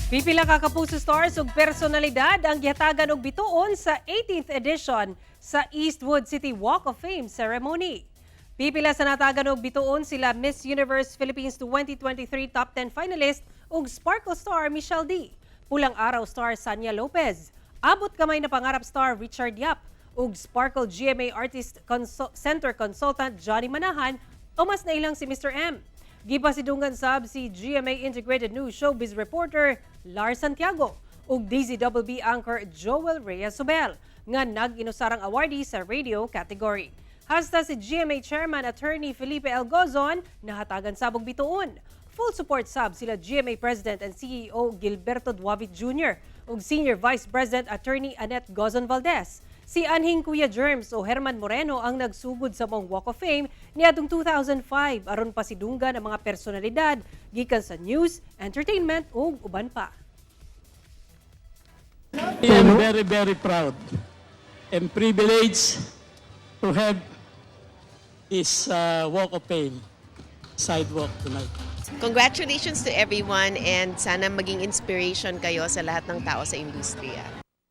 Pipila ka Kapuso stars ug personalidad ang gihatagan og bituon sa 18th edition sa Eastwood City Walk of Fame ceremony. Pipila sa natagan og bituon sila Miss Universe Philippines 2023 Top 10 finalist ug Sparkle star Michelle Dee, Pulang Araw star Sanya Lopez, Abot Kamay na Pangarap star Richard Yap, ug Sparkle GMA Artist Center Consultant Johnny Manahan o mas nailang si Mr. M. Gipasidunggan sab si GMA Integrated News Showbiz reporter Lars Santiago ug DZBB anchor Joel Reyes Sobel nga nag-inusarang awardee sa radio category. Hasta si GMA Chairman Attorney Felipe L. Gozon nahatagan sab og bituon. Full support sab sila GMA President and CEO Gilberto Duavit Jr. ug Senior Vice President Attorney Annette Gozon Valdez. Si anhing Kuya Germs o Herman Moreno ang nagsugod sa maong Walk of Fame niadtong 2005 aron pasidunggan ang mga personalidad gikan sa news, entertainment ug uban pa. I am very, very proud and privileged to have this Walk of Fame sidewalk tonight. Congratulations to everyone and sana maging inspiration kayo sa lahat ng tao sa industriya.